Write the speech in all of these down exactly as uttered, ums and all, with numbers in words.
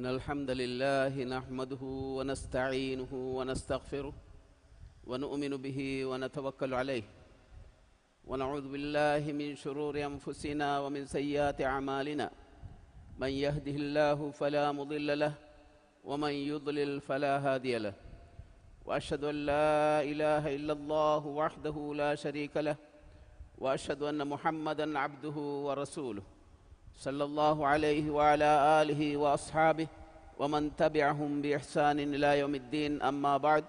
إن الحمد لله نحمده ونستعينه ونستغفره ونؤمن به ونتوكل عليه، ونعوذ بالله من شرور أنفسنا ومن سيئات أعمالنا. من يهده الله فلا مضل له، ومن يضلل فلا هادي له. وأشهد أن لا إله إلا الله وحده لا شريك له، وأشهد أن محمدا عبده ورسوله، صلى الله عليه وعلى آله وأصحابه ومن تبعهم بإحسان إلى يوم الدين، أما بعد.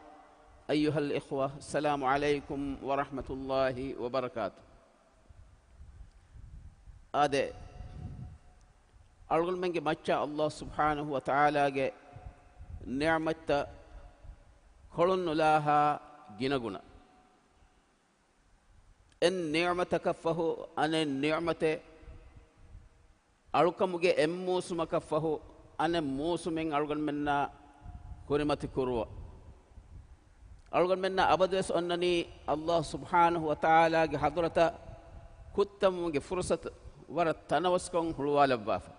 أيها الإخوة، السلام عليكم ورحمة الله وبركاته. އާދެ، އަޅުގަނޑުމެންގެ މައްޗަށް އައްލާހު ސުބްޙާނަހު ވަ ތަޢާލާގެ ނިޢުމަތްތައް ކޮޅުން ނުލާހާ ގިނަގުނަ. އެއް ނިޢުމަތަކަށްފަހު އަނެއް ނިޢުމަތެއް، އަޅުކަމުގެ އެއް މޫސުމަކަށްފަހު އަނެއް މޫސުމެއް އަޅުގަނޑުމެންނާ ކުރިމަތި ކުރުވަ. އަޅުގަނޑުމެންނަށް އަބަދުވެސް އޮންނަނީ އައްލާހު ސުބްޙާނަހު ވަ ތަޢާލާގެ ޙަޟްރަތަށް ކުއްތަމުމުގެ ފުރުޞަތު ވަރަށް ތަނަވަސްކޮށް ހުޅުވާލައްވާފަ.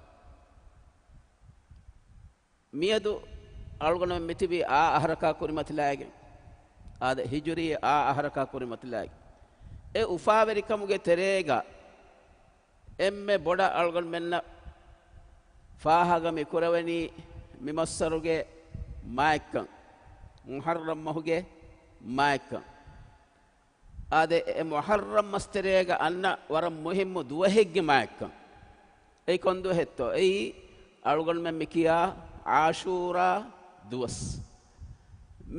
މިއަދު އަޅުގަނޑުމެން މިތިބީ އާ އަހަރަކާ ކުރިމަތިލާގެން. އާދެ، ހިޖުރީ އާ އަހަރަކާ ކުރިމަތިލާގެން. އެ އުފާވެރިކަމުގެ ތެރޭގަ އެންމެ ބޮޑަށް އަޅުގަނޑުމެންނަށް ފާހަގަ މި ކުރެވެނީ މި މައްސަރުގެ މާތްކަން، މުޙައްރަމް މަހުގެ މާތްކަން. އާދެ، އެ މުޙައްރަމް މަސްތެރޭގަ އަންނަ ވަރަށް މުހިއްމު ދުވަހެއްގެ މާތްކަން. އެއީ ކޮން ދުވަހެއްތޯ؟ އެއީ އަޅުގަނޑުމެން މި ކިޔާ ޢާޝޫރާ ދުވަސް.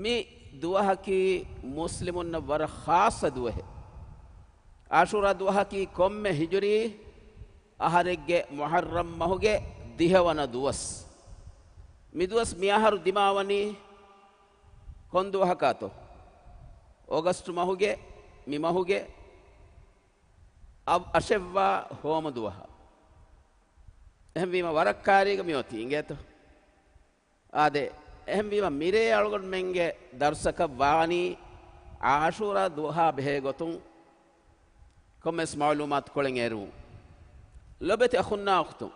މި ދުވަހަކީ މުސްލިމުންނަށް ވަރަށް ޚާއްޞަ ދުވަހެއް. ޢާޝޫރާ ދުވަހަކީ ކޮންމެ ހިޖުރީ އަހަރެއްގެ މުޙައްރަމް މަހުގެ ދިހަވަނަ ދުވަސް. މި ދުވަސް މި އަހަރު ދިމާވަނީ ކޮން ދުވަހަކާތޯ؟ އޮގަސްޓު މަހުގެ، މި މަހުގެ އަ-، އަށެއްވާ ހޯމަ ދުވަހަށް. އެހެންވީމަ ވަރަށް ކާރީގަ މި އޮތީ، އިނގޭތޯ؟ އާދެ، އެހެންވީމަ މިރޭ އަޅުގަނޑުމެންގެ ދަރުސަކަށް ވާނީ ޢާޝޫރާ ދުވަހާ ބެހޭ ގޮތުން ކޮންމެސް މަޢުލޫމާތު ކޮޅެއް އެރުވުން. ލޮބެތި އަޚުންނާ އުޚްތުން،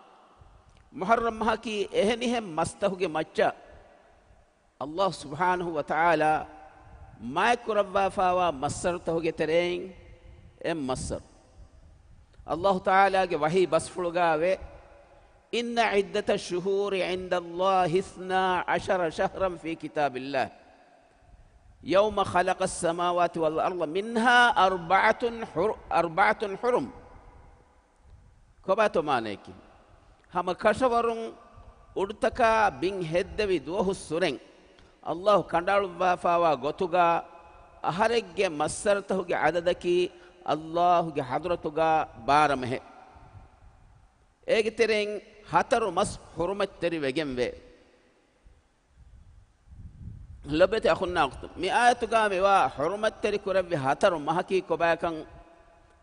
މުޙައްރަމް މަހަކީ އެހެނިހެން މަސްތަހުގެ މައްޗަށް އައްލާހު ސުބްޙާނަހު ވަ ތަޢާލާ މާތްކުރައްވާފާވާ މައްސަރުތަހުގެ ތެރެއިން އެއް މައްސަރު. އައްލާހު ތަޢާލާގެ ވަޙީ ބަސްފުޅުގާވޭ، إن عدة الشهور عند الله اثنا عشر شهرا في كتاب الله يوم خلق السماوات والأرض منها أربعة حر-، أربعة حرم. ކޮބާތޯ މާނަޔަކީ؟ ހަމަ ކަށަވަރުން އުޑުތަކާ ބިން ހެއްދެވި ދުވަހު ސުރެން އައްލާހު ކަނޑައަޅުއްވާފާވާ ގޮތުގާ، އަހަރެއްގެ މައްސަރުތަހުގެ ޢަދަދަކީ އައްލާހުގެ ޙަޟްރަތުގާ ބާރަ މަހެއް. އޭގެ ތެރެއިން ހަތަރު މަސް ޙުރުމަތްތެރިވެގެންވޭ. ލޮބެތި އަޚުންނާ އުޚްތުން، މި އާޔަތުގާ މިވާ ޙުރުމަތްތެރި ކުރެއްވި ހަތަރު މަހަކީ ކޮބާކަން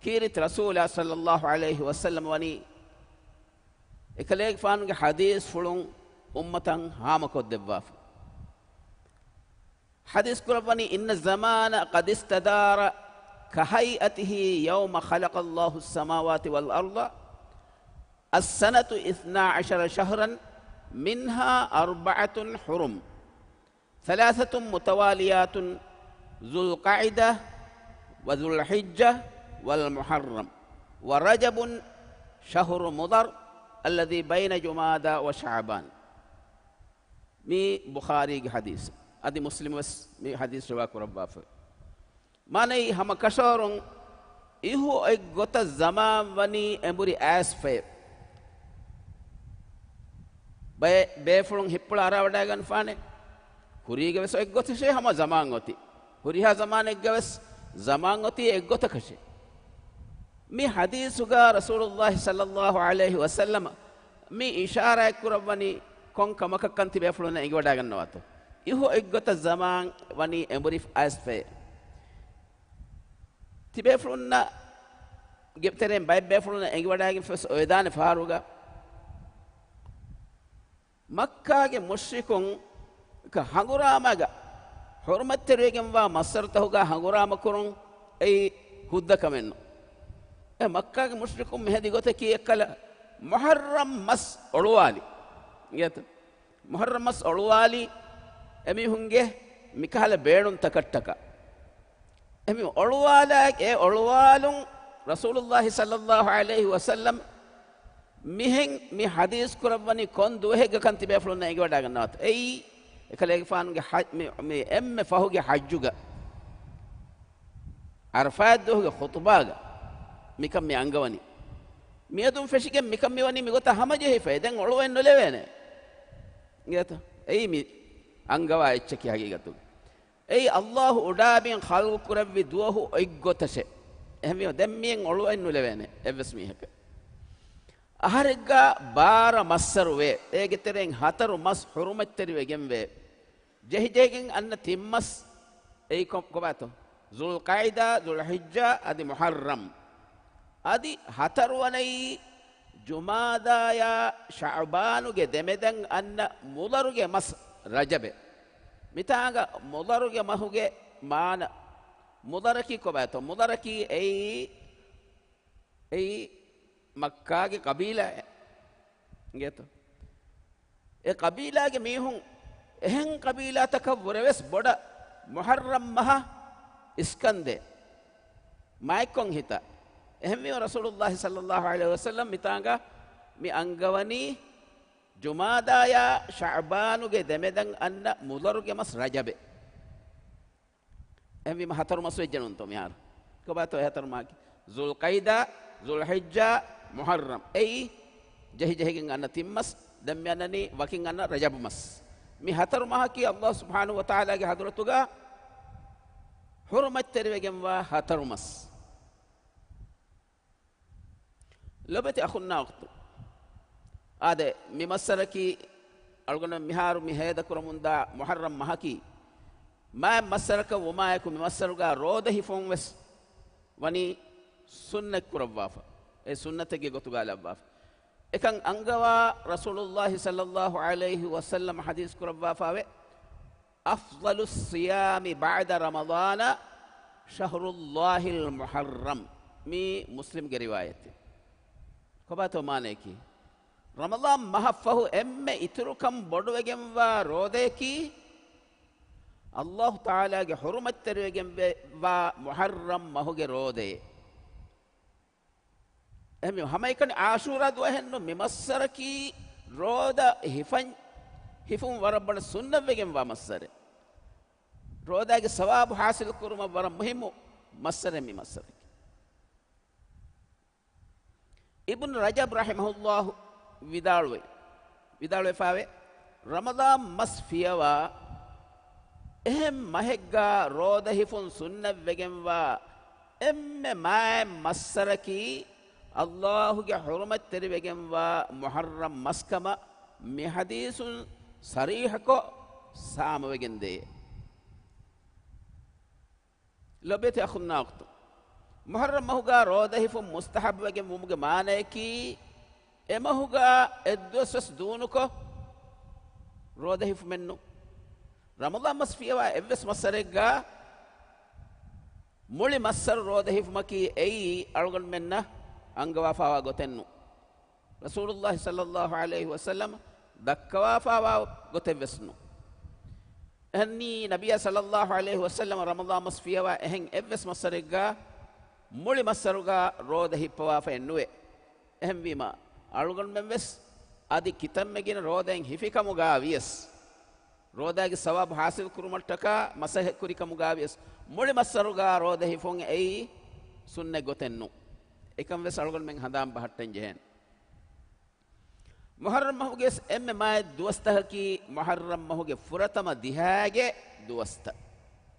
ކީރިތި ރަސޫލާ ޞައްލައްލާހު ޢަލައިހި ވަސައްލަމަ ވަނީ އެކަލޭގެފާނުގެ ޙަދީޘްފުޅުން އުއްމަތަށް ހާމަކޮށްދެއްވާފަ. ޙަދީޘް ކުރައްވަނީ، إن الزمان قد استدار كهيئته يوم خلق الله السماوات والأرض، السنة اثنا عشر شهرا منها أربعة حرم، ثلاثة متواليات، ذو القعدة وذو الحجة والمحرم ورجب شهر مضر الذي بين جمادى وشعبان. މީ ބުޚާރީގެ ޙަދީޘް. އަދި މުސްލިމް ވެސް މި ޙަދީޘް ރިވާ ކުރައްވާފަ. މާނައީ، ހަމަ ކަށަވަރުން އިހު އޮތް ގޮތަށް ޒަމާން ވަނީ އެނބުރި އައިސްފައެވެ. ބޭ-، ބޭފުޅުން ހިތްޕުޅަށް އަރާވަޑައިގަންފާނެ. ކުރީގެ ވެސް އޮތް ގޮތަށޭ ހަމަ ޒަމާން އޮތީ. ހުރިހާ ޒަމާނެއްގަ ވެސް ޒަމާން އޮތީ އެއްގޮތަކަށޭ. މި ޙަދީޘުގާ ރަސޫލުއްލާހި ޞައްލައްލާހު ޢަލައިހި ވަސައްލަމަ މި އިޝާރާތް ކުރައްވަނީ ކޮން ކަމަކަށްކަން ތިބޭފުޅުންނަށް އެނގިވަޑައިގަންނަވާތޯ؟ އިހު އޮތްގޮތަށް ޒަމާން ވަނީ އެނބުރި އައިސްފައެވެ. ތިބޭފުޅުންނަށް ގެ ތެރެއިން ބައެއް ބޭފުޅުންނަށް އެނގިވަޑައިގެން ފެސް އޮވެދާނެ ފަހަރުގަ، މައްކާގެ މުޝްރިކުން އެކަ ހަނގުރާމަގަ ޙުރުމަތްތެރިވެގެންވާ މައްސަރުތަހުގަ ހަނގުރާމަ ކުރުން އެއީ ހުއްދަ ކަމެއްނު. އެ މައްކާގެ މުޝްރިކުން މިހެދި ގޮތަކީ އެއްކަލަ މުޙައްރަމް މަސް އޮޅުވާލި. އިނގޭތަ؟ މުޙައްރަމް މަސް އޮޅުވާލީ އެމީހުންގެ މިކަހަލަ ބޭނުންތަކަށްޓަކާ. އެމީ އޮޅުވާލާ، އެ އޮޅުވާލުން ރަސޫލުﷲ ޞައްލަﷲ ޢަލައިހި ވަސައްލަމް މިހެން މި ޙަދީޘް ކުރައްވަނީ ކޮން ދުވަހެއްގަކަން ތިބޭފުޅުންނަށް އެނގިވަޑައިގަންނަވާތޯ؟ އެއީ، އެކަލޭގެފާނުގެ ޙަ-، މި، މި އެންމެ ފަހުގެ ޙައްޖުގަ. ޢަރަފާތް ދުވަހުގެ ޚުޠުބާގަ މިކަން މި އަންގަވަނީ. މިއަދުން ފެށިގެން މިކަން މިވަނީ މިގޮތަށް ހަމަޖެހިފަ. ދެން އޮޅުވައެއް ނުލެވޭނެ. އިނގޭތަ؟ އެއީ މި އަންގަވާ އެއްޗަކީ ޙަޤީޤަތުގަ. އެއީ ﷲ އުޑާބިން ޚަލްޤު ކުރެއްވި ދުވަހު އޮތްގޮތަށޭ. އެހެންވީމަ ދެން މިއެއް އޮޅުވައެއް ނުލެވޭނެ އެއްވެސް މީހަކަށް. އަހަރެއްގަ ބާރަ މައްސަރު ވޭ. އޭގެ ތެރެއިން ހަތަރު މަސް ޙުރުމަތްތެރިވެގެން ވޭ. ޖެހިޖެހިގެން އަންނަ ތިން މަސް އެއީ ކޮ-، ކޮބާތޯ؟ ޛުލްޤަޢިދާ، ޛުލްޙިއްޖާ އަދި މުޙައްރަމް. އަދި ހަތަރުވަނައީ ޖުމާދާޔާ ޝަޢުބާނުގެ ދެމެދަށް އަންނަ މުޟަރުގެ މަސް ރަޖަބެއް. މިތާނގަ މުޟަރުގެ މަހުގެ މާނަ، މުޟަރަކީ ކޮބާތޯ؟ މުޟަރަކީ އެއީ، އެއީ މައްކާގެ ޤަބީލާއެއް. އިނގޭތޯ؟ އެ ޤަބީލާގެ މީހުން އެހެން ޤަބީލާތަކަށް ވުރެވެސް ބޮޑަށް މުޙައްރަމް މަހަށް އިސްކަންދޭ. މާތްކޮން ހިތާ. އެހެންވީމަ ރަސޫލުﷲ ޞައްލަﷲ ޢަލައިހި ވަސައްލަމް މިތާނގަ މި އަންގަވަނީ ޖުމާދާޔާ ޝަޢުބާނުގެ ދެމެދަށް އަންނަ މުޟަރުގެ މަސް ރަޖަބެއް. އެހެންވީމަ ހަތަރު މަސް ވެއްޖެނުންތޯ މިހާރު؟ ކޮބާތޯ އެ ހަތަރު މަހަކީ؟ ޛުލްޤަޢިދާ، ޛުލްޙިއްޖާ، މުޙައްރަމް. އެއީ ޖެހިޖެހިގެން އަންނަ ތިން މަސް، ދެން މި އަންނަނީ ވަކިން އަންނަ ރަޖަބު މަސް. މި ހަތަރު މަހަކީ ﷲ ސުބްޙާނަހޫ ވަތަޢާލާގެ ޙަޟްރަތުގަ ޙުރުމަތްތެރިވެގެންވާ ހަތަރު މަސް. ލޮބެތި އަޚުންނާ އުޚްތުން. އާދެ، މި މައްސަރަކީ އަޅުގަނޑު މިހާރު މި ހޭދަކުރަމުންދާ މުޙައްރަމް މަހަކީ، މާތް މައްސަރަކަށް ވުމާއެކު މި މައްސަރުގަ ރޯދަ ހިފުން ވެސް ވަނީ ސުންނަތް ކުރައްވާފަ. އެ ސުންނަތެއްގެ ގޮތުގަ ލައްވާފަ. އެކަން އަންގަވާ ރަސޫލުﷲ ޞައްލަﷲ ޢަލައިހި ވަސައްލަމަ ޙަދީޘް ކުރައްވާފަވޭ، أفضل الصيام بعد رمضان شهر الله المحرم. މީ މުސްލިމްގެ ރިވާޔަތެއް. ކޮބާތޯ މާނަޔަކީ؟ ރަމަޟާން މަހަށްފަހު އެންމެ އިތުރުކަން ބޮޑުވެގެންވާ ރޯދަޔަކީ، ﷲ ތަޢާލާގެ ޙުރުމަތްތެރިވެގެންވާ މުޙައްރަމް މަހުގެ ރޯދައޭ. އެހެންވީމަ ހަމައެކަނި ޢާޝޫރާ ދުވަހެއްނު މި މައްސަރަކީ ރޯދަ ހިފަން، ހިފުން ވަރަށް ބޮޑަށް ސުންނަތްވެގެންވާ މައްސަރެއް. ރޯދާގެ ސަވާބު ޙާޞިލު ކުރުމަށް ވަރަށް މުހިއްމު މައްސަރެއް މި މައްސަރަކީ. އިބްނު ރަޖަބް ރަޙިމަހުﷲ ވިދާޅުވޭ، ވިދާޅުވެފާވޭ، ރަމަޟާން މަސް ފިޔަވާ އެހެން މަހެއްގަ ރޯދަ ހިފުން ސުންނަތްވެގެންވާ އެންމެ މާތް މައްސަރަކީ، ﷲ ގެ ޙުރުމަތްތެރިވެގެންވާ މުޙައްރަމް މަސްކަމަށް މި ޙަދީޘުން ޞަރީޙަކޮށް ސާމުވެގެންދޭ. ލޮބެތި އަޚުންނާ އުޚްތުން، މުޙައްރަމް މަހުގަ ރޯދަ ހިފުން މުސްތަޙައްބުވެގެން ވުމުގެ މާނަޔަކީ، އެ މަހުގަ އެއްދުވަސްވެސް ދޫނުކޮށް ރޯދަ ހިފުމެއްނު. ރަމަޟާން މަސް ފިޔަވާ އެއްވެސް މައްސަރެއްގަ މުޅި މައްސަރު ރޯދަ ހިފުމަކީ އެއީ އަޅުގަނޑުމެންނަށް އަންގަވާފާވާ ގޮތެއްނު. ރަސޫލުﷲ ޞައްލަﷲ ޢަލައިހި ވަސައްލަމަ ދައްކަވާފާވާ ގޮތެއްވެސްނު. އެހެންނީ، ނަބިއްޔާ ޞައްލަﷲ ޢަލައިހި ވަސައްލަމަ ރަމަޟާން މަސް ފިޔަވާ އެހެން އެއްވެސް މައްސަރެއްގަ މުޅި މައްސަރުގަ ރޯދަ ހިއްޕަވާފައެއް ނުވޭ. އެހެންވީމަ، އަޅުގަނޑުމެން ވެސް އަދި ކިތަންމެ ގިނަ ރޯދައެއް ހިފިކަމުގަ ވިޔަސް، ރޯދާގެ ސަވާބު ޙާޞިލު ކުރުމަށްޓަކާ މަސައްކަތް ކުރިކަމުގަ ވިޔަސް، މުޅި މައްސަރުގަ ރޯދަ ހިފުން އެއީ ސުންނަތް ގޮތެއްނު. އެކަން ވެސް އަޅުގަނޑުމެން ހަނދާން ބަހައްޓަން ޖެހޭނެ. މުޙައްރަމް މަހުގެ އެންމެ މާތް ދުވަސްތަކަކީ މުޙައްރަމް މަހުގެ ފުރަތަމަ ދިހައިގެ ދުވަސްތައް.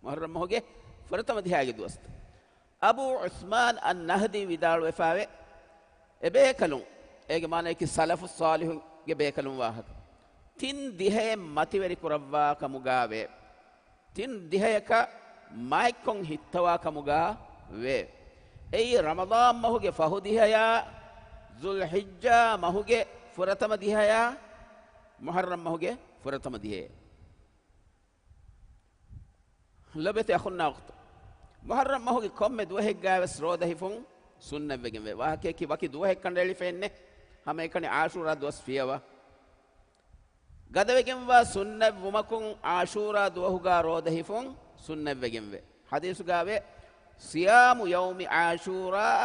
މުޙައްރަމް މަހުގެ ފުރަތަމަ ދިހައިގެ ދުވަސްތައް. އަބޫ ޢުސްމާން އައްނަހްދީ ވިދާޅުވެފާވޭ، އެބޭކަލުން، އޭގެ މާނަޔަކީ ސަލަފުއް ޞާލިޙުންގެ ބޭކަލުން ވާހަކަ، ތިން ދިހައެއް މަތިވެރި ކުރައްވާ ކަމުގަ ވޭ. ތިން ދިހަޔަކަށް މާތްކޮށް ހިއްތަވާ ކަމުގަ ވޭ. އެއީ ރަމަޟާން މަހުގެ ފަހު ދިހަޔާ، ޛުލްޙިއްޖާ މަހުގެ ފުރަތަމަ ދިހަޔާ، މުޙައްރަމް މަހުގެ ފުރަތަމަ ދިހަޔޭ. ލޮބެތި އަޚުންނާ އުޚްތުން، މުޙައްރަމް މަހުގެ ކޮންމެ ދުވަހެއްގައި ވެސް ރޯދަ ހިފުން ސުންނަތްވެގެން ވޭ. ވާހަކަޔަކީ ވަކި ދުވަހެއް ކަނޑައެޅިފައެއްނެއް، ހަމައެކަނި ޢާޝޫރާ ދުވަސް ފިޔަވާ. ގަދަވެގެންވާ ސުންނަތްވުމަކުން ޢާޝޫރާ ދުވަހުގާ ރޯދަ ހިފުން ސުންނަތްވެގެންވޭ. ޙަދީޘުގާވޭ، "صيام يوم عاشوراء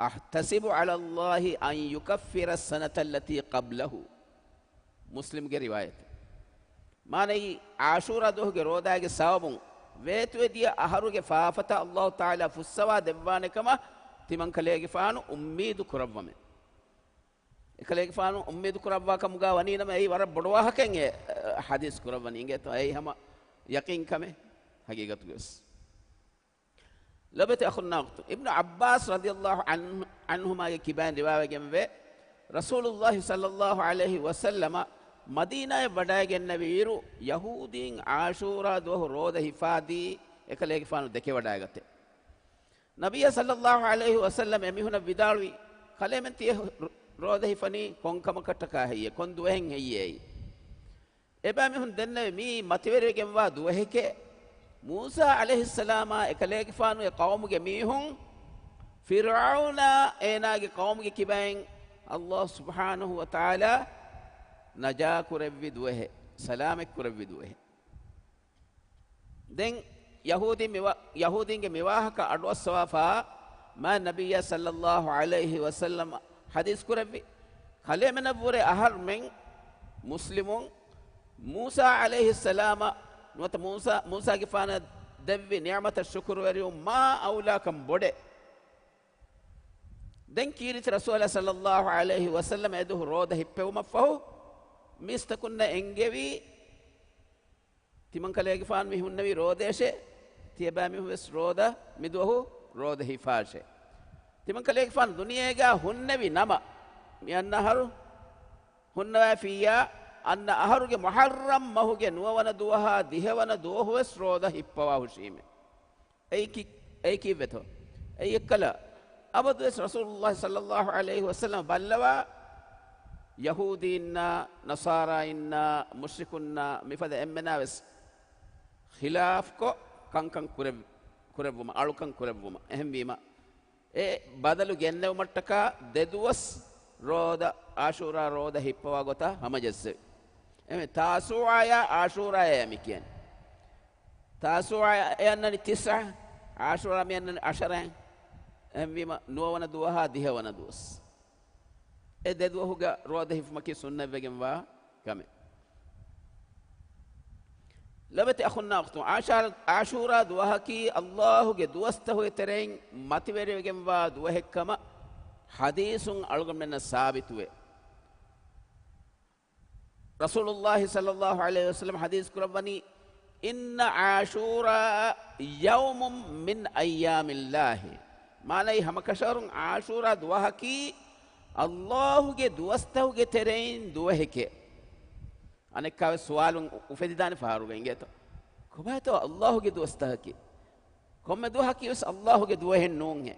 أحتسب على الله أن يكفر السنة التي قبله." މުސްލިމްގެ ރިވާޔަތެއް. މާނައީ، ޢާޝޫރާ ދުވަހުގެ ރޯދާގެ ސަބަބުން ވޭތުވެދިޔަ އަހަރުގެ ފާފަތައް ﷲ ތަޢާލާ ފުއްސަވާ ދެއްވާނެ ކަމަށް ތިމަންކަލޭގެފާނު އުއްމީދު ކުރައްވަމެ. އެކަލޭގެފާނު އުއްމީދު ކުރައްވާ ކަމުގާ ވަނީނަމަ، އެއީ ވަރަށް ބޮޑު ވާހަކައެއް އެ، އަ، ޙަދީޘް ކުރައްވަނީ އިނގޭތޯ. އެއީ ހަމަ ޔަޤީން ކަމެއް ޙަޤީޤަތުގަވެސް. ލޮބެތި އަޚުންނާ އުޚްތުން، އިބްނު ޢައްބާސް ރަޟިޔަﷲ ޢަން، ޢަންހުމާގެ ކިބައިން ރިވާވެގެންވޭ، ރަސޫލުﷲ ޞައްލަﷲ ޢަލައިހި ވަސައްލަމަ މަދީނާއަށް ވަޑައިގެންނެވިއިރު، ޔަހޫދީން ޢާޝޫރާ ދުވަހު ރޯދަ ހިފާދީ، އެކަލޭގެފާނު ދެކެވަޑައިގަތެ. ނަބިއްޔާ ޞައްލަﷲ ޢަލައިހި ވަސައްލަމް އެމީހުނަށް ވިދާޅުވި، ކަލޭމެން ތިޔަ ރޯދަ ހިފަނީ ކޮން ކަމަކަށްޓަކާ ހެއްޔޭ؟ ކޮން ދުވަހެއް ހެއްޔޭ؟ އެބައިމީހުން ދެންނެވި މިއީ މަތިވެރިވެގެންވާ ދުވަހެކޭ. މޫސާ ޢަލައިހިއްސަލާމާ އެކަލޭގެފާނުގެ ޤައުމުގެ މީހުން ފިރްޢައުނާ އޭނާގެ ޤައުމުގެ ކިބައިން ﷲ ސުބްޙާނަހޫ ވަތަޢާލާ ނަޖާ ކުރެއްވި ދުވަހެއް، ސަލާމަތް ކުރެއްވި ދުވަހެއް. ދެން ޔަހޫދީން މިވާ-، ޔަހޫދީންގެ މިވާހަކަ އަޑުއައްސަވާފާ، މާތް ނަބިއްޔާ ޞައްލަﷲ ޢަލައިހި ވަސައްލަމަ ޙަދީޘް ކުރެއްވި، ކަލޭމެނަށްވުރެ އަހަރުމެން މުސްލިމުން މޫސާ ޢަލައިހިއްސަލާމަށް ނުވަތަ މޫސާ، މޫސާގެފާނަށް ދެއްވި ނިޢުމަތަށް ޝުކުރުވެރިވުން މާ އައުލާކަން ބޮޑޭ. ދެން ކީރިތި ރަސޫލާ ޞައްލަﷲ ޢަލައިހި ވަސައްލަމަ އެދުވަހު ރޯދަ ހިއްޕެވުމަށްފަހު، މީސްތަކުންނަށް އެންގެވީ، ތިމަންކަލޭގެފާނު މި ހުންނެވީ ރޯދައަށޭ، ތިޔަބައިމީހުން ވެސް ރޯދަ، މިދުވަހު ރޯދަ ހިފާށޭ. ތިމަންކަލޭގެފާނު ދުނިޔޭގާ ހުންނެވި ނަމަ، މި އަންނަ އަހަރު ހުންނަވައިފިއްޔާ، އަންނަ އަހަރުގެ މުޙައްރަމް މަހުގެ ނުވަވަނަ ދުވަހާ ދިހަވަނަ ދުވަހު ވެސް ރޯދަ ހިއްޕަވާ ހުށީމޭ. އެއީ ކި-، އެއީ ކީއްވެތޯ؟ އެއީ އެއްކަލަ، އަބަދުވެސް ރަސޫލުﷲ ޞައްލަﷲ ޢަލައިހި ވަސައްލަމަ ބައްލަވާ، ޔަހޫދީންނާ، ނަޞާރާއިންނާ، މުޝްރިކުންނާ، މިފަދަ އެންމެނާ ވެސް ޚިލާފްކޮށް ކަންކަން ކުރެއް-، ކުރެއްވުމަށް، އަޅުކަން ކުރެއްވުމަށް. އެހެންވީމަ، އެ ބަދަލު ގެންނެވުމަށްޓަކާ ދެ ދުވަސް ރޯދަ، ޢާޝޫރާ ރޯދަ ހިއްޕަވާ ގޮތަށް ހަމަޖެއްސެވި. އެހެން ތާސޫޢާޔާ ޢާޝޫރާޔާ މި ކިޔަނީ. ތާސޫޢާ އެ އަންނަނީ ތިސްޢަ، ޢާޝޫރާ މި އަންނަނީ ޢަޝަރައިން. އެހެންވީމަ، ނުވަވަނަ ދުވަހާ ދިހަވަނަ ދުވަސް. އެ ދެ ދުވަހުގަ ރޯދަ ހިފުމަކީ ސުންނަތްވެގެންވާ ކަމެއް. ލޮބެތި އަޚުންނާ އުޚްތުން، ޢާޝާ-، ޢާޝޫރާ ދުވަހަކީ ﷲ ގެ ދުވަސްތަހުގެ ތެރެއިން މަތިވެރިވެގެންވާ ދުވަހެއްކަމަށް ޙަދީޘުން އަޅުގަނޑުމެންނަށް ސާބިތުވޭ. ރަސޫލުﷲ ޞައްލަﷲ ޢަލައިހި ވަސައްލަމަ ޙަދީޘް ކުރައްވަނީ، "إن عاشوراء يوم من أيام الله." މާނައީ، ހަމަކަށަވަރުން ޢާޝޫރާ ދުވަހަކީ ﷲ ގެ ދުވަސްތަހުގެ ތެރެއިން ދުވަހެކޭ. އަނެއްކާވެސް ސުވާލުން އު-، އުފެދިދާނެ ފަހަރުގަ އިނގޭތޯ، ކޮބާތޯ ﷲ ގެ ދުވަސްތަކަކީ؟ ކޮންމެ ދުވަހަކީ ވެސް ﷲ ގެ ދުވަހެއް ނޫންހޭ.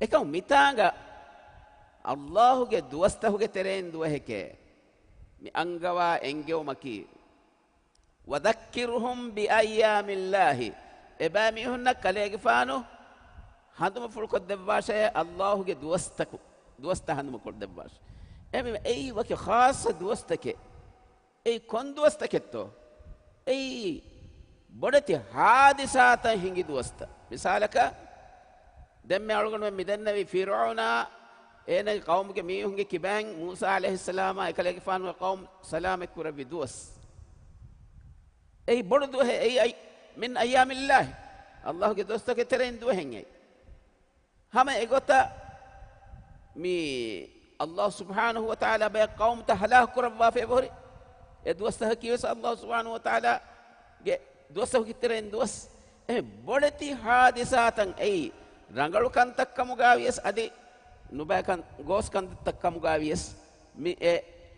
އެކަމު މިތާނގަ ﷲ ގެ ދުވަސްތަހުގެ ތެރެއިން ދުވަހެކޭ. މި އަންގަވާ އެންގެވުމަކީ، "وذكرهم بأيام الله." އެބައިމީހުންނަށް ކަލޭގެފާނު ހަނދުމަފުޅުކޮށްދެއްވާށޭ ﷲ ގެ ދުވަސްތަކު، ދުވަސްތައް ހަނދުމަކޮށްދެއްވާށޭ. އެހެންވީމަ، އެއީ ވަކި ޚާއްޞަ ދުވަސްތަކެއް. އެއީ ކޮން ދުވަސްތަކެއްތޯ؟ އެއީ ބޮޑެތި ޙާދިސާތައް ހިނގި ދުވަސްތައް. މިސާލަކަށް، ދެންމެ އަޅުގަނޑުމެން މި ދެންނެވި ފިރްޢައުނާ އޭނާގެ ޤައުމުގެ މީހުންގެ ކިބައިން މޫސާ ޢަލައިހިއްސަލާމާ އެކަލޭގެފާނުގެ ޤައުމު ސަލާމަތް ކުރެއްވި ދުވަސް. އެއީ ބޮޑު ދުވަހެއް. އެއީ އައި-، މިން އައްޔާމިއްލާހި، ﷲ ގެ ދުވަސްތަކެއް ތެރެއިން ދުވަހެއް އެއީ. ހަމަ އެގޮތަށް މި ﷲ ސުބްޙާނަހޫ ވަތަޢާލާ ބައެއް ޤައުމުތައް ހަލާކު ކުރައްވާފަ އެބަހުރި. އެ ދުވަސްތަކަކީ ވެސް ﷲ ސުބްޙާނަހޫ ވަތަޢާލާގެ ދުވަސްތަކުގެ ތެރެއިން ދުވަސް. އެ ބޮޑެތި ޙާދިސާތައް އެއީ، ރަނގަޅު ކަންތައް ކަމުގާ ވިޔަސް އަދި ނުބައި ކަން، ގޯސް ކަންތައް ކަމުގާ ވިޔަސް، މި އެ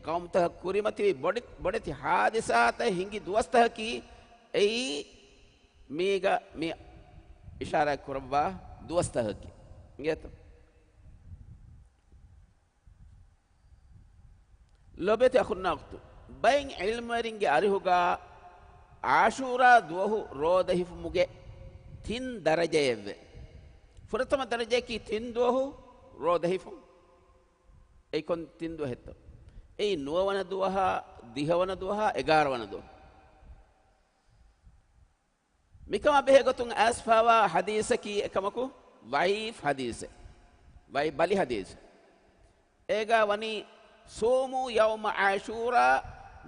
ޤައުމުތަކަށް ކުރިމަތިވި ބޮޑެ-، ބޮޑެތި ޙާދިސާތައް ހިނގި ދުވަސްތަކަކީ އެއީ، މީގަ މި އިޝާރާތް ކުރައްވާ ދުވަސްތަކަކީ. އިނގޭތޯ؟ ލޮބެތި އަޚުންނާ އުޚްތުން، ބައެއް ޢިލްމުވެރިންގެ އަރިހުގަ ޢާޝޫރާ ދުވަހު ރޯދަ ހިފުމުގެ ތިން ދަރަޖައެއްވޭ. ފުރަތަމަ ދަރަޖައަކީ ތިން ދުވަހު ރޯދަ ހިފުން. އެއީ ކޮން ތިން ދުވަހެއްތޯ؟ އެއީ ނުވަވަނަ ދުވަހާ، ދިހަވަނަ ދުވަހާ، އެގާރަވަނަ ދުވަހު. މިކަމާ ބެހޭ ގޮތުން އައިސްފާވާ ޙަދީޘަކީ އެކަމަކު ޟަޢީފް ޙަދީޘެއް. ޟަޢީފް ބަލި ޙަދީޘެއް. އޭގާ ވަނީ، "صوموا يوم عاشوراء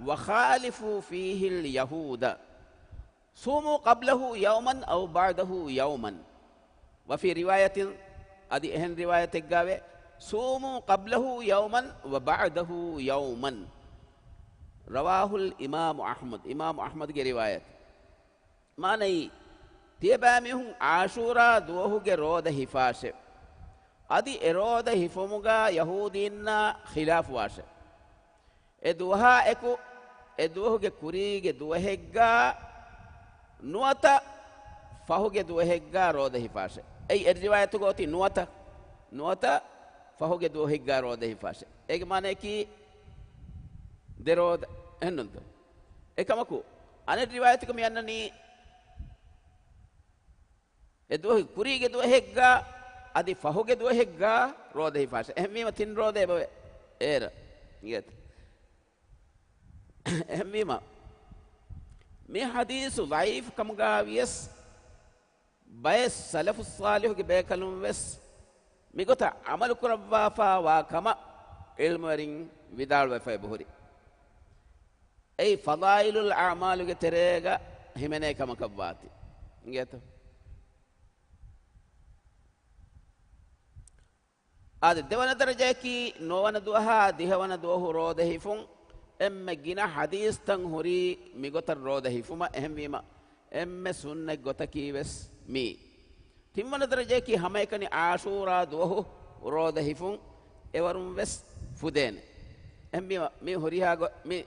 وخالفوا فيه اليهود. صوموا قبله يوما أو بعده يوما." وفي رواية، އަދި އެހެން ރިވާޔަތެއްގާވޭ، "صوموا قبله يوما وبعده يوما." رواه الإمام أحمد. އިމާމު އަޙްމަދުގެ ރިވާޔަތެއް. މާނައީ، ތިޔަބައިމީހުން ޢާޝޫރާ ދުވަހުގެ ރޯދަ ހިފާށެވެ. އަދި އެ ރޯދަ ހިފުމުގާ ޔަހޫދީންނާ ޚިލާފުވާށެވެ. އެ ދުވަހާ އެކު އެ ދުވަހުގެ ކުރީގެ ދުވަހެއްގާ ނުވަތަ ފަހުގެ ދުވަހެއްގާ ރޯދަ ހިފާށެވެ. އެއީ އެއް ރިވާޔަތުގަ އޮތީ ނުވަތަ، ނުވަތަ ފަހުގެ ދުވަހެއްގާ ރޯދަ ހިފާށެވެ. އޭގެ މާނަޔަކީ ދެ ރޯދަ، އެހެންނޫންތޯ؟ އެކަމަކު، އަނެއް ރިވާޔަތަކަށް މި އަންނަނީ، އެ ދުވަހު ކުރީގެ ދުވަހެއްގާ އަދި ފަހުގެ ދުވަހެއްގާ ރޯދަ ހިފާށެވެ. އެހެންވީމަ ތިން ރޯދަ އެބަވޭ އޭރަށް. އިނގޭތަ؟ އެހެންވީމަ، މި ޙަދީޘު ޟަޢީފު ކަމުގާ ވިޔަސް، ބައެއް ސަލަފުއްޞާލިޙުގެ ބޭކަލުން ވެސް މިގޮތަށް ޢަމަލު ކުރައްވާފާ ވާ ކަމަށް ޢިލްމުވެރިން ވިދާޅުވެފަ އެބަހުރި. އެއީ ފަޟާއިލުލް އަޢުމާލުގެ ތެރޭގަ ހިމެނޭ ކަމަކަށް ވާތީ. އިނގޭތޯ؟ އާދެ، ދެވަނަ ދަރަޖައަކީ ނުވަވަނަ ދުވަހާ ދިހަވަނަ ދުވަހު ރޯދަ ހިފުން. އެންމެ ގިނަ ޙަދީޘްތައް ހުރީ މިގޮތަށް ރޯދަ ހިފުމަށް. އެހެންވީމަ، އެންމެ ސުންނަތް ގޮތަކީ ވެސް މީ. ތިންވަނަ ދަރަޖައަކީ ހަމައެކަނި ޢާޝޫރާ ދުވަހު ރޯދަ ހިފުން އެވަރުން ވެސް ފުދޭނެ. އެހެންވީމަ، މި ހުރިހާ ގޮ-، މި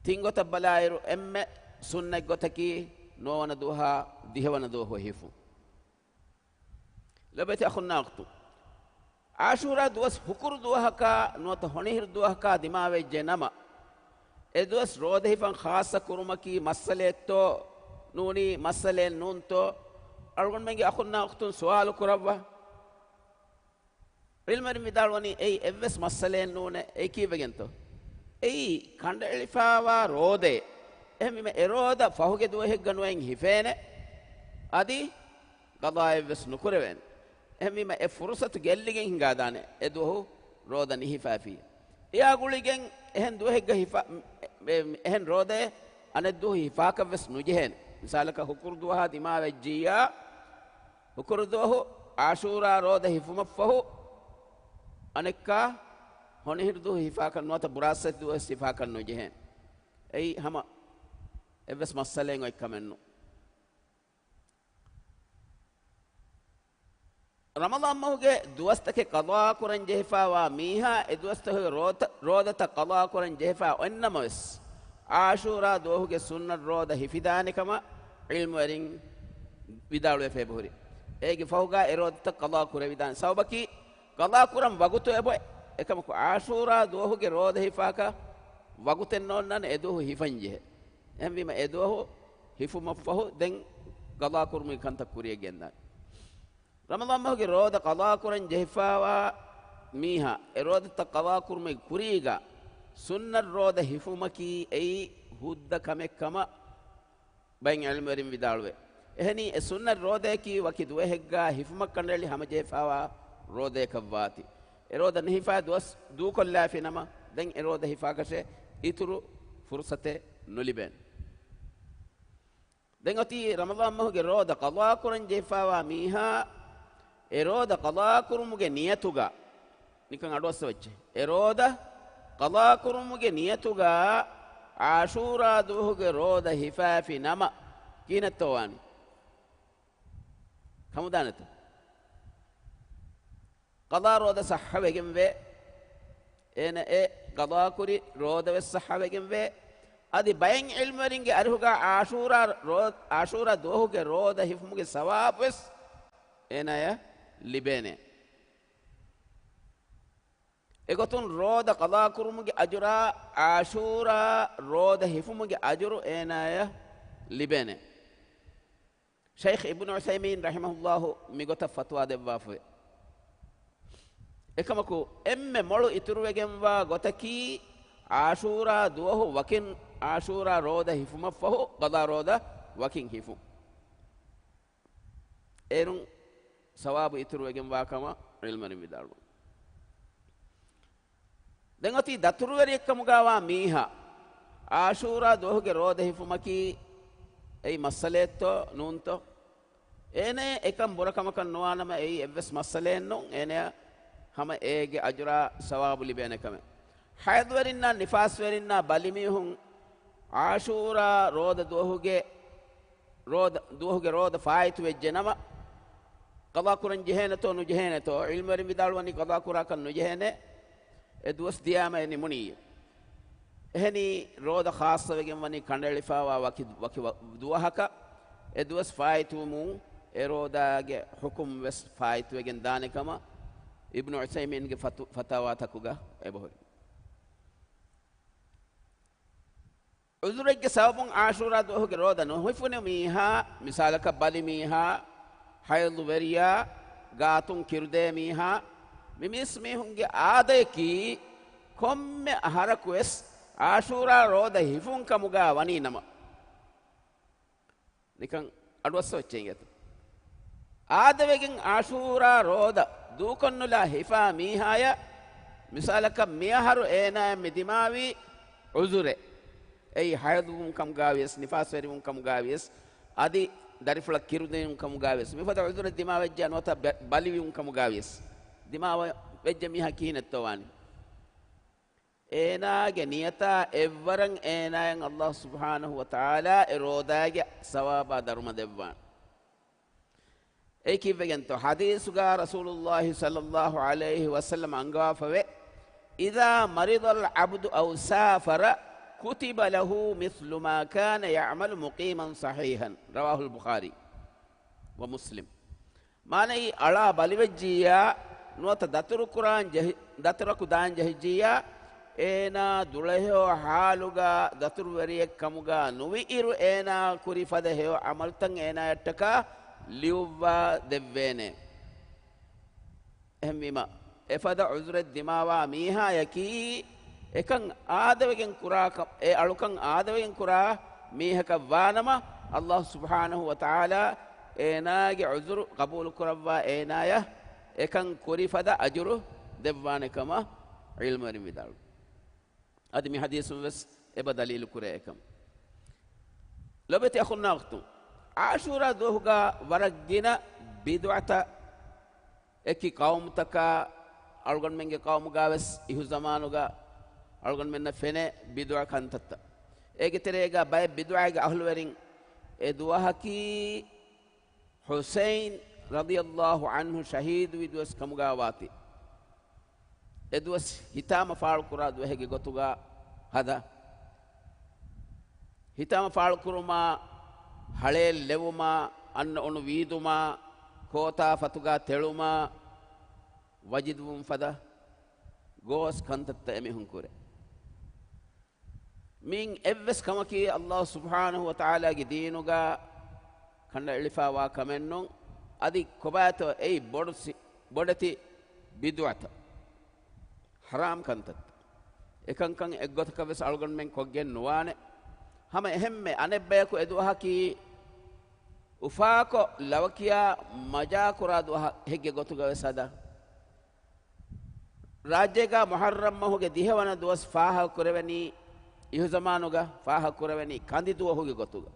ތިން ގޮތަށް ބަލާއިރު، އެންމެ ސުންނަތް ގޮތަކީ ނުވަވަނަ ދުވަހާ ދިހަވަނަ ދުވަހު ހިފުން. ލޮބުވެތި އަޚުންނާ އުޚްތުން، ޢާޝޫރާ ދުވަސް ހުކުރު ދުވަހަކާ ނުވަތަ ހޮނިހިރު ދުވަހަކާ ދިމާވެއްޖެ ނަމަ، އެ ދުވަސް ރޯދަ ހިފަން ޚާއްޞަ ކުރުމަކީ މައްސަލައެއްތޯ ނޫނީ މައްސަލައެއް ނޫންތޯ؟ އަޅުގަނޑުމެންގެ އަޚުންނާ އުޚްތުން ސުވާލު ކުރައްވާ. ޢިލްމުވެރިން ވިދާޅުވަނީ، އެއީ އެއްވެސް މައްސަލައެއް ނޫނޭ. އެއީ ކީއްވެގެންތޯ؟ އެއީ ކަނޑައެޅިފާވާ ރޯދައެއް. އެހެންވީމަ، އެ ރޯދަ ފަހުގެ ދުވަހެއްގަ ނުވައިން ހިފޭނެ. އަދި ޤަޟާއެއްވެސް ނުކުރެވޭނެ. އެހެންވީމަ، އެ ފުރުޞަތު ގެއްލިގެން ހިނގާދާނެ، އެ ދުވަހު ރޯދަ ނިހިފާފިއްޔާ. އެއާ ގުޅިގެން އެހެން ދުވަހެއްގަ ހިފާ-، އެ-، އެހެން ރޯދައެއް އަނެއް ދުވަހު ހިފާކަށްވެސް ނުޖެހޭނެ. މިސާލަކަށް، ހުކުރު ދުވަހާ ދިމާވެއްޖިއްޔާ، ހުކުރު ދުވަހު ޢާޝޫރާ ރޯދަ ހިފުމަށްފަހު، އަނެއްކާ ހޮނިހިރު ދުވަހު ހިފާކަށް ނުވަތަ ބުރާސްފަތި ދުވަހު ވެސް ހިފާކަށް ނުޖެހޭނެ. އެއީ ހަމަ އެއްވެސް މައްސަލައެއް އޮތް ކަމެއް ނޫން. ރަމަޟާން މަހުގެ ދުވަސްތަކެއް ޤަޟާކުރަން ޖެހިފާވާ މީހާ، އެ ދުވަސްތަކުގެ ރޯދަ-، ރޯދަތައް ޤަޟާކުރަން ޖެހިފާ އޮތްނަމަވެސް، ޢާޝޫރާ ދުވަހުގެ ސުންނަތް ރޯދަ ހިފިދާނެ ކަމަށް ޢިލްމުވެރިން ވިދާޅުވެފަ އެބަހުރި. އޭގެ ފަހުގާ އެ ރޯދަތައް ޤަޟާ ކުރެވިދާނެ. ސަބަބަކީ، ޤަޟާ ކުރަން ވަގުތު އެބޮތް. އެކަމަކު، ޢާޝޫރާ ދުވަހުގެ ރޯދަ ހިފާކަށް ވަގުތެއް ނޯންނާނެ، އެ ދުވަހު ހިފަން ޖެހޭ. އެހެންވީމަ، އެ ދުވަހު ހިފުމަށްފަހު ދެން ޤަޟާ ކުރުމުގެ ކަންތައް ކުރިޔަށް ގެންދާނެ. ރަމަޟާން މަހުގެ ރޯދަ ޤަޟާކުރަން ޖެހިފާވާ މީހާ، އެ ރޯދަތައް ޤަޟާކުރުމުގެ ކުރީގަ ސުންނަތް ރޯދަ ހިފުމަކީ އެއީ ހުއްދަ ކަމެއް ކަމަށް ބައެއް ޢިލްމުވެރިން ވިދާޅުވޭ. އެހެނީ، އެ ސުންނަތް ރޯދަޔަކީ ވަކި ދުވަހެއްގާ ހިފުމަށް ކަނޑައެޅި ހަމަޖެހިފާވާ ރޯދަޔަކަށް ވާތީ. އެ ރޯދަ ނިހިފާ ދުވަސް ދޫކޮށްލާފި ނަމަ، ދެން އެ ރޯދަ ހިފާކަށެއް އިތުރު ފުރުޞަތެއް ނުލިބޭނެ. ދެން އޮތީ ރަމަޟާން މަހުގެ ރޯދަ ޤަޟާކުރަން ޖެހިފާވާ މީހާ، އެ ރޯދަ ޤަޟާކުރުމުގެ ނިޔަތުގަ، ނިކަން އަޑުއައްސަވައްޗޭ. އެ ރޯދަ ޤަޟާކުރުމުގެ ނިޔަތުގަ ޢާޝޫރާ ދުވަހުގެ ރޯދަ ހިފާފި ނަމަ، ކިހިނެއްތޯ ވާނީ؟ ކަމުދާނެތަ؟ ޤަޟާ ރޯދަ ޞައްޙަވެގެންވޭ. އޭނަ އެ ޤަޟާކުރި ރޯދަވެސް ޞައްޙަވެގެންވޭ. އަދި ބައެއް ޢިލްމުވެރިންގެ އަރިހުގަ ޢާޝޫރާ ރޯ-، ޢާޝޫރާ ދުވަހުގެ ރޯދަ ހިފުމުގެ ސަވާބުވެސް އޭނާޔަށް ލިބޭނެ. އެގޮތުން ރޯދަ ޤަޟާކުރުމުގެ އަޖުރާ، ޢާޝޫރާ ރޯދަ ހިފުމުގެ އަޖުރު އޭނާޔަށް ލިބޭނެ. ޝައިޚް އިބްނު ޢުސައިމީން ރަޙިމަހުﷲ މިގޮތަށް ފަތުވާ ދެއްވާފައި. އެކަމަކު، އެންމެ މޮޅު އިތުރުވެގެންވާ ގޮތަކީ، އާޝޫރާ ދުވަހު ވަކިން އާޝޫރާ ރޯދަ ހިފުމަށްފަހު، ޤަޟާ ރޯދަ ވަކިން ހިފުން. އޭރުން ސަވާބު އިތުރުވެގެންވާ ކަމަށް ޢިލްމުވެރިން ވިދާޅުވަން. ދެން އޮތީ ދަތުރުވެރިއެއްކަމުގާވާ މީހާ، އާޝޫރާ ދުވަހުގެ ރޯދަ ހިފުމަކީ އެއީ މައްސަލައެއްތޯ ނޫންތޯ؟ އޭނަ އެކަން ބުރަކަމަކަށް ނުވާނަމަ، އެއީ އެއްވެސް މައްސަލައެއް ނޫން. އޭނަ ހަމަ އޭގެ އަޖުރާ ސަވާބު ލިބޭނެ ކަމެއް. ޙައިޟުވެރިންނާ ނިފާސްވެރިންނާ ބަލިމީހުން އާޝޫރާ ރޯދަ ދުވަހުގެ ރޯދަ، ދުވަހުގެ ރޯދަ ފާއިތު ވެއްޖެ ނަމަ، ޤަޟާ ކުރަން ޖެހޭނެތޯ ނުޖެހޭނެތޯ؟ ޢިލްމުވެރިން ވިދާޅުވަނީ ޤަޟާ ކުރާކަށް ނުޖެހޭނެ، އެ ދުވަސް ދިޔާމަ އެ ނިމުނީ. އެހެނީ، ރޯދަ ޚާއްޞަވެގެން ވަނީ ކަނޑައެޅިފާވާ ވަކި، ވަކި ވަ-، ދުވަހަކަށް. އެ ދުވަސް ފާއިތުވުމުން އެ ރޯދާގެ ޙުކުމް ވެސް ފާއިތުވެގެން ދާނެ ކަމަށް އިބްނު ޢުޘައިމީންގެ ފަތު-، ފަތާވާތަކުގަ އެބަހުރި. ޢުޛުރެއްގެ ސަބަބުން އާޝޫރާ ދުވަހުގެ ރޯދަ ނުހިފުނު މީހާ، މިސާލަކަށް ބަލިމީހާ، ޙައިޟުވެރިޔާ، ގާތުން ކިރުދޭ މީހާ، މި މީސްމީހުންގެ އާދަޔަކީ ކޮންމެ އަހަރަކުވެސް އާޝޫރާ ރޯދަ ހިފުން ކަމުގާ ވަނީ ނަމަ. ނިކަން އަޑުއައްސަ އޮއްޗެއް އިނގޭތަ؟ އާދަވެގެން އާޝޫރާ ރޯދަ ދޫކޮށްނުލާ ހިފާ މީހާޔަށް، މިސާލަކަށް މިއަހަރު އޭނާޔަށް މި ދިމާވީ ޢުޛުރެއް. އެއީ ޙައިޟުވުން ކަމުގާވިޔަސް، ނިފާސްވެރިވުން ކަމުގާވިޔަސް، އަދި ދަރިފުޅަށް ކިރުދިޔުން ކަމުގާވިޔަސް، މިފަދަ ޢުޛުރެއް ދިމާވެއްޖެ ނުވަތަ ބަ-، ބަލިވިޔުން ކަމުގާވިޔަސް، ދިމާވެއްޖެ މީހާ ކިހިނެއްތޯ ވާނީ؟ އޭނާގެ ނިޔަތާ އެއްވަރަށް އޭނާޔަށް ﷲ ސުބްޙާނަހޫ ވަތަޢާލާ އެ ރޯދާގެ ސަވާބާ ދަރުމަ ދެއްވާނެ. އެއީ ކީއްވެގެންތޯ؟ ޙަދީޘުގާ ރަސޫލުﷲ ޞައްލަﷲ ޢަލައިހި ވަސައްލަމަ އަންގަވާފަވޭ، إذا مرض العبد أو سافر كتب له مثل ما كان يعمل مقيما صحيحا. رواه البخاري ومسلم. މާނައީ، އަޅާ ބަލިވެއްޖިއްޔާ، ނުވަތަ ދަތުރު ކުރާން ޖެހި-، ދަތުރަކު ދާން ޖެހިއްޖިއްޔާ، އޭނާ ދުޅަހެޔޮ ޙާލުގަ ދަތުރުވެރިއެއް ކަމުގަ ނުވިއިރު، އޭނާ ކުރި ފަދަ ހެޔޮ ޢަމަލުތައް އޭނާޔަށްޓަކާ ލިޔުއްވާ ދެއްވޭނެ. އެހެންވީމަ، އެފަދަ ޢުޛުރެއް ދިމާވާ މީހާޔަކީ، އެކަން އާދަވެގެން ކުރާ ކަ-، އެ އަޅުކަން އާދަވެގެން ކުރާ މީހަކަށް ވާނަމަ، ﷲ ސުބްޙާނަހޫ ވަތަޢާލާ އޭނާގެ ޢުޛުރު ޤަބޫލު ކުރައްވާ، އޭނާޔަށް އެކަން ކުރި ފަދަ އަޖުރު ދެއްވާނެ ކަމަށް ޢިލްމުވެރިން ވިދާޅުވި. އަދި މި ޙަދީޘުން ވެސް އެބަ ދަލީލު ކުރޭ އެކަން. ލޮބެތި އަޚުންނާ އުޚްތުން، ޢާޝޫރާ ދުވަހުގަ ވަރަށް ގިނަ ބިދުޢަތައް އެކި ޤައުމުތަކާ އަޅުގަނޑުމެންގެ ޤައުމުގަ ވެސް އިހު ޒަމާނުގަ އަޅުގަނޑުމެންނަށް ފެނޭ ބިދުޢަ ކަންތައްތައް. އޭގެ ތެރޭގަ ބައެއް ބިދުޢާގެ އަހުލުވެރިން އެ ދުވަހަކީ ޙުސައިން ރަޟިޔަﷲ ޢަންހު ޝަހީދުވި ދުވަސް ކަމުގަ ވާތީ، އެ ދުވަސް ހިތާމަ ފާޅުކުރާ ދުވަހެއްގެ ގޮތުގަ ހަދާ. ހިތާމަ ފާޅުކުރުމާ، ހަޅޭއް ލެވުމާ، އަންނަ އޮނު ވީދުމާ، ކޯތާފަތުގަ ތެޅުމާ، ވަޖިދުވުން ފަދަ ގޯސް ކަންތައްތައް އެމީހުން ކުރޭ. މިއިން އެއްވެސް ކަމަކީ ﷲ ސުބްޙާނަހޫ ވަތަޢާލާގެ ދީނުގަ ކަނޑައެޅިފައިވާ ކަމެއްނޫން. އަދި ކޮބާތޯ އެއީ ބޮޑު ސި-، ބޮޑެތި ބިދުޢަތައް، ޙަރާމް ކަންތައްތައް. އެކަންކަން އެއްގޮތަކަށް ވެސް އަޅުގަނޑުމެން ކޮށްގެން ނުވާނެ. ހަމަ އެހެންމެ އަނެއްބަޔަކު އެ ދުވަހަކީ އުފާކޮށް ލަވަކިޔާ މަޖާކުރާ ދުވަހެއްގެ ގޮތުގަ ވެސް ހަދާ. ރާއްޖޭގަ މުޙައްރަމް މަހުގެ ދިހަވަނަ ދުވަސް ފާހަގަކުރެވެނީ، އިހުޒަމާނުގަ ފާހަގަކުރެވެނީ ކަނދި ދުވަހުގެ ގޮތުގަ.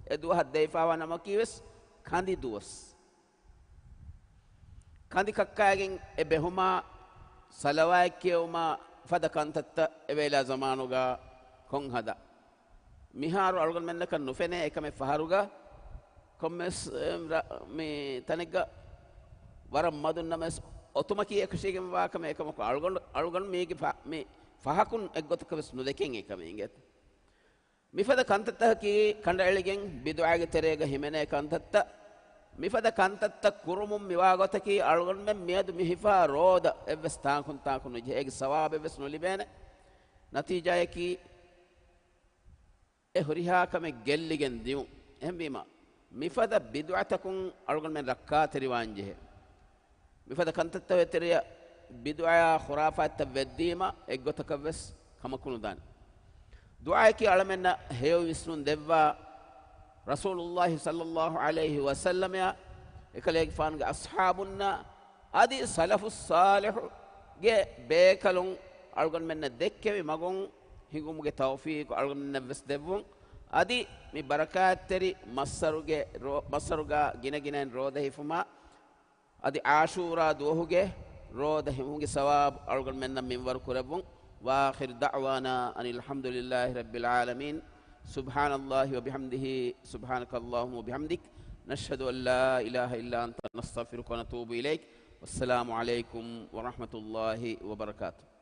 އެ ދުވަހަށް ދެވިފައިވާ ނަމަކީވެސް ކަނދި ދުވަސް. ކަނދި ކައްކާގެން އެ ބެހުމާ، ޞަލަވާތް ކިޔެވުމާ ފަދަ ކަންތައްތައް އެވޭލާ ޒަމާނުގަ ކޮން ހަދާ؟ މިހާރު އަޅުގަނޑުމެންނަކަށް ނުފެނޭ އެކަމެއް ފަހަރުގަ ކޮންމެސް، އެ، ރަ-، މި ތަނެއްގަ ވަރަށް މަދުން ނަމަވެސް އޮތުމަކީ އެކަށީގެންވާ ކަމެއް. އެކަމަކު އަޅުގަނޑު، އަޅުގަނޑު މީގެ ފަ-، މި ފަހަކުން އެއްގޮތަކަށް ވެސް ނުދެކެން އެކަމެއް އިނގޭތަ؟ މިފަދަ ކަންތައްތަކަކީ ކަނޑައެޅިގެން ބިދުޢާގެ ތެރޭގަ ހިމެނޭ ކަންތައްތައް. މިފަދަ ކަންތައްތައް ކުރުމުން މިވާގޮތަކީ އަޅުގަނޑުމެން މިއަދު މި ހިފާ ރޯދަ އެއްވެސް ތާކުން ތާކު ނުޖެހޭ، އޭގެ ސަވާބެއްވެސް ނުލިބޭނެ. ނަތީޖާޔަކީ އެ ހުރިހާ ކަމެއް ގެއްލިގެން ދިއުން. އެހެންވީމަ، މިފަދަ ބިދުޢަތަކުން އަޅުގަނޑުމެން ރައްކާތެރިވާން ޖެހޭ. މިފަދަ ކަންތައްތަކުގެ ތެރެއަށް ބިދުޢައާ ޚުރާފާތްތައް ވެއްދީމަ އެއްގޮތަކަށްވެސް ކަމަކުނުދާނެ. ދުޢާއަކީ އަޅަމެންނަށް ހެޔޮ ވިސްނުން ދެއްވާ ރަސޫލުﷲ ޞައްލަﷲ ޢަލައިހި ވަސައްލަމައާ އެކަލޭގެފާނުގެ އަޞްޙާބުންނާ އަދި ސަލަފުއް ޞާލިޙުގެ ބޭކަލުން އަޅުގަނޑުމެންނަށް ދެއްކެވި މަގުން ހިނގުމުގެ ތައުފީޤު އަޅުގަނޑުމެންނަށްވެސް ދެއްވުން. އަދި މި ބަރަކާތްތެރި މައްސަރުގެ ރޯ-، މައްސަރުގަ ގިނަގިނައިން ރޯދަ ހިފުމާ، އަދި ޢާޝޫރާ ދުވަހުގެ ރޯދަ ހިފުމުގެ ސަވާބު އަޅުގަނޑުމެންނަށް މިންވަރު ކުރެއްވުން. وآخر دعوانا أن الحمد لله رب العالمين. سبحان الله وبحمده، سبحانك اللهم وبحمدك، نشهد أن لا إله إلا أنت، نستغفرك ونتوب إليك. والسلام عليكم ورحمة الله وبركاته.